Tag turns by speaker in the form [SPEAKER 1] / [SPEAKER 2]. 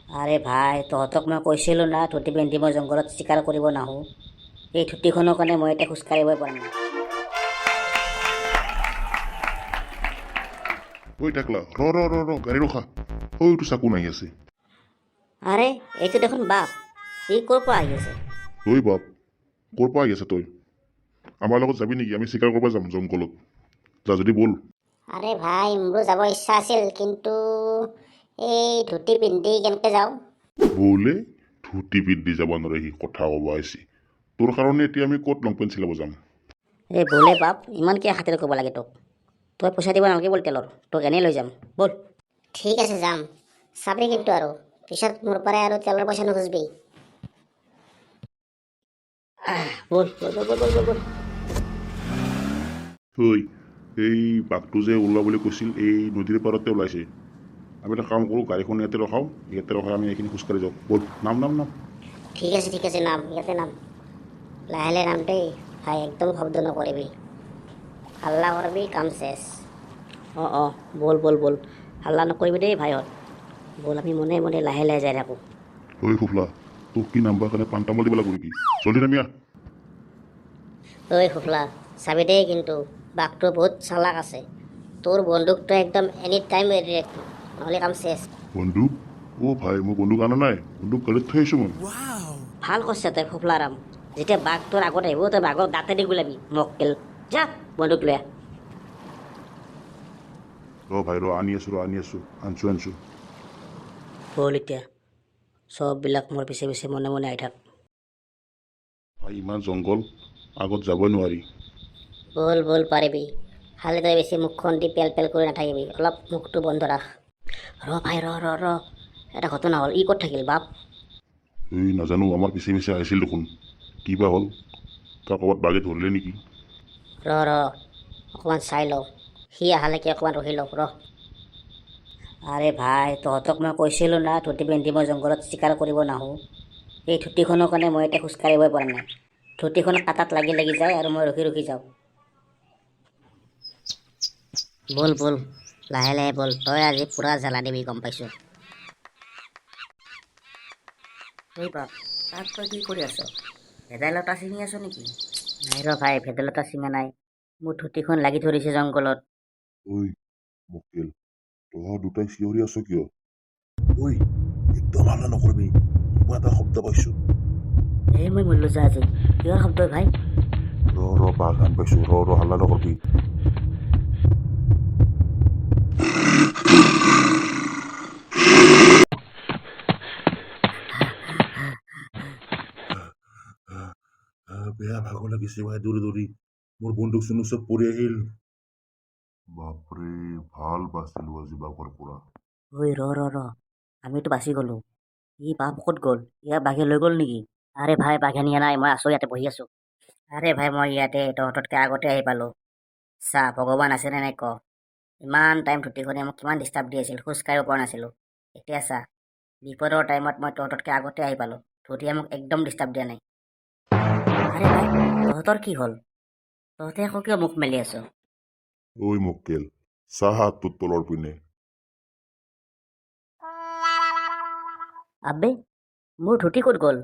[SPEAKER 1] আৰে ভাই, তহঁতক মই কৈছিলোঁ না ধুতি পিন্ধি মই জংঘলত চিকাৰ কৰিব নাহোঁ। এই ধুতিখনৰ কাৰণে মই এতিয়া খোজকাঢ়িবই পৰা নাই।
[SPEAKER 2] ঐ টাকলা, ৰ ৰ ৰ ৰ, গাড়ী ৰখা। ঐটো চাকোন আহি আছে।
[SPEAKER 1] আৰে, এইটো দেখোন বাপ, ই ক'ৰ পৰা আহি আছে?
[SPEAKER 2] ঐ বাপ, ক'ৰ পৰা আহি আছে তই? আমাৰ লগত যাবি নেকি? আমি চিকাৰ কৰিব যাম জংঘলত, যা যদি ব'ল।
[SPEAKER 3] আৰে ভাই, মোৰো যাব ইচ্ছা আছিল, কিন্তু এই ধুতি পিন্ধি কেনেকৈ যাওঁ?
[SPEAKER 2] বোলে ধুতি পিন্ধি যাব নোৱাৰে, সি কথা ক'ব আহিছে। তোৰ কাৰণে এতিয়া আমি ক'ত লং পেণ্ট চিলাব যাম?
[SPEAKER 1] এই বোলে বাপ, ইমান কিয় খাতিৰ কৰিব লাগে তোক? তই পইচা দিব নালাগে ব'ল তেলৰ, তোক এনেই লৈ যাম ব'ল।
[SPEAKER 3] ঠিক আছে, যাম। চাবি কিন্তু আৰু পিছত মোৰ পৰাই আৰু তেলৰ পইচা নুখুজিবি।
[SPEAKER 1] ব'ল ব'ল ব'ল ব'ল ব'ল ব'ল।
[SPEAKER 2] ঐ, এই বাঘটো যে ওলোৱা বুলি কৈছিল, এই নদীৰ পাৰতে ওলাইছে। আমি এটা কাম কৰোঁ, গাড়ীখন ইয়াতে ৰখাওঁ। ইয়াতে ৰখাই আমি এইখিনি খোজকাঢ়ি যাওঁ। ব'ল, নাম নাম নাম।
[SPEAKER 3] ঠিক আছে, ঠিক আছে, নাম, ইয়াতে নাম। লাহে লাহে নাম দেই ভাই, একদম শব্দ নকৰিবি। হাল্লা কৰিবি, কাম শেষ।
[SPEAKER 1] অঁ অঁ, ব'ল ব'ল ব'ল, হাল্লা নকৰিবি দেই ভাইহঁত। ব'ল, আমি মনে মনে লাহে লাহে যাই থাকোঁ।
[SPEAKER 2] ঐ ফুফলা, তোক কি নামবাৰ কাৰণে পাণ তামোল দিব লাগিব নেকি? জলদি নামি আহ।
[SPEAKER 3] ঐ ফুফলা, চাবি দেই কিন্তু, বাঘটো বহুত চালাক আছে। তোৰ বন্দুকটো একদম এনি টাইম ৰেডি ৰাখিবি, নহ'লে কাম শেষ।
[SPEAKER 2] বন্দুক? অ' ভাই, মই বন্দুক অনা নাই, বন্দুক গাড়ীত থৈ আহিছোঁ মই।
[SPEAKER 1] ভাল কৰিছে তই ফুফলাৰাম। যেতিয়া বাঘ তোৰ আগত আহিব, তই বাঘক দাঁতেদি গুলাবি। মক্কেল, যা বন্দুক লৈ আহ।
[SPEAKER 2] ৰ ভাই ৰ, আনি আছোঁ ৰ, আনি আছোঁ, আনছোঁ আনছোঁ।
[SPEAKER 1] ব'ল এতিয়া, চববিলাক মোৰ পিছে পিছে মনে মনে আহি থাক।
[SPEAKER 2] ভাই, ইমান জংঘল, আগত যাবই নোৱাৰি।
[SPEAKER 3] ব'ল ব'ল, পাৰিবি। খালি তই বেছি মুখখন দি পেল পেল কৰি নাথাকিবি, অলপ মুখটো বন্ধ ৰাখ।
[SPEAKER 1] ৰ ভাই, ৰ ৰ ৰ, এটা ঘটনা হ'ল। ই ক'ত থাকিল বাপ?
[SPEAKER 2] এই নাজানো, আমাৰ পিছে পিছে আহিছিল দেখোন, কি বা হ'ল? তাৰ ক'ৰবাত বাঘে ধৰিলে নেকি?
[SPEAKER 3] ৰ ৰ, অকণমান চাই লওঁ, সি অহালৈকে অকণমান ৰখি লওঁ ৰ।
[SPEAKER 1] আৰে ভাই, তহঁতক মই কৈছিলোঁ না ধুতি পিন্ধি মই জংঘলত চিকাৰ কৰিব নাহোঁ। এই ধুতিখনৰ কাৰণে মই এতিয়া খোজকাঢ়িবই পৰা নাই। ধুতিখন কাটাত লাগি লাগি যায় আৰু মই ৰখি ৰখি যাওঁ।
[SPEAKER 3] ব'ল ব'ল, লাহে লাহে ব'ল। তই আজি পূৰা জ্বালা দিবি, গম পাইছোঁ।
[SPEAKER 1] এই বাপ, তাত তই কি কৰি আছ? ভেদাইলতা ছিঙি আছ নেকি? নাই ৰ ভাই, ভেদাইলতা ছিঙা নাই, মোৰ ধুতিখন লাগি ধৰিছে জংঘলত।
[SPEAKER 2] ঐ মক্কেল, তহঁত দুটাই চিঞৰি আছ কিয়? ঐ, একদম হাল্লা নকৰিবি, কিবা এটা শব্দ পাইছোঁ।
[SPEAKER 1] এই মই মৰিলো যা আজি। কিহৰ শব্দ ভাই?
[SPEAKER 2] ৰ ৰ, বাঘ আন পাইছোঁ, ৰ ৰ, হাল্লা নকৰিবি। বেয়া ভাগৰ লাগিছে ভাই, দৌৰি দৌৰি মোৰ বন্দুক চন্দুক চব পৰি আহিল। বাপৰে, ভাল বাচিলো আজি বাঘৰ পৰা।
[SPEAKER 1] ঐ ৰ ৰ ৰ, আমিতো বাচি গ'লো। ই বাপ ক'ত গ'ল? ইয়াক বাঘে লৈ গ'ল নেকি? আৰে ভাই, বাঘে নিয়া নাই, মই আছোঁ ইয়াতে বহি আছোঁ। আৰে ভাই, মই ইয়াতে তহঁততকৈ আগতে আহি পালোঁ। চা, ভগৱান আছেনে নাই ক। ইমান টাইম ধুতিখনে মোক কিমান ডিষ্টাৰ্ব দি আছিল, খোজ কাঢ়িব পৰা নাছিলোঁ। এতিয়া চা, বিপদৰ টাইমত মই তহঁততকৈ আগতে আহি পালোঁ। ধুতিয়ে মোক একদম ডিষ্টাৰ্ব দিয়া নাই। আৰে ভাই, তহঁতৰ কি হ'ল? তহঁতে আকৌ কিয় মুখ মেলি আছ?
[SPEAKER 2] ঐ মক্কেল, চাহ হাতটোৰ তলৰ পিনে।
[SPEAKER 1] আবে, মোৰ ধুতি ক'ত গ'ল?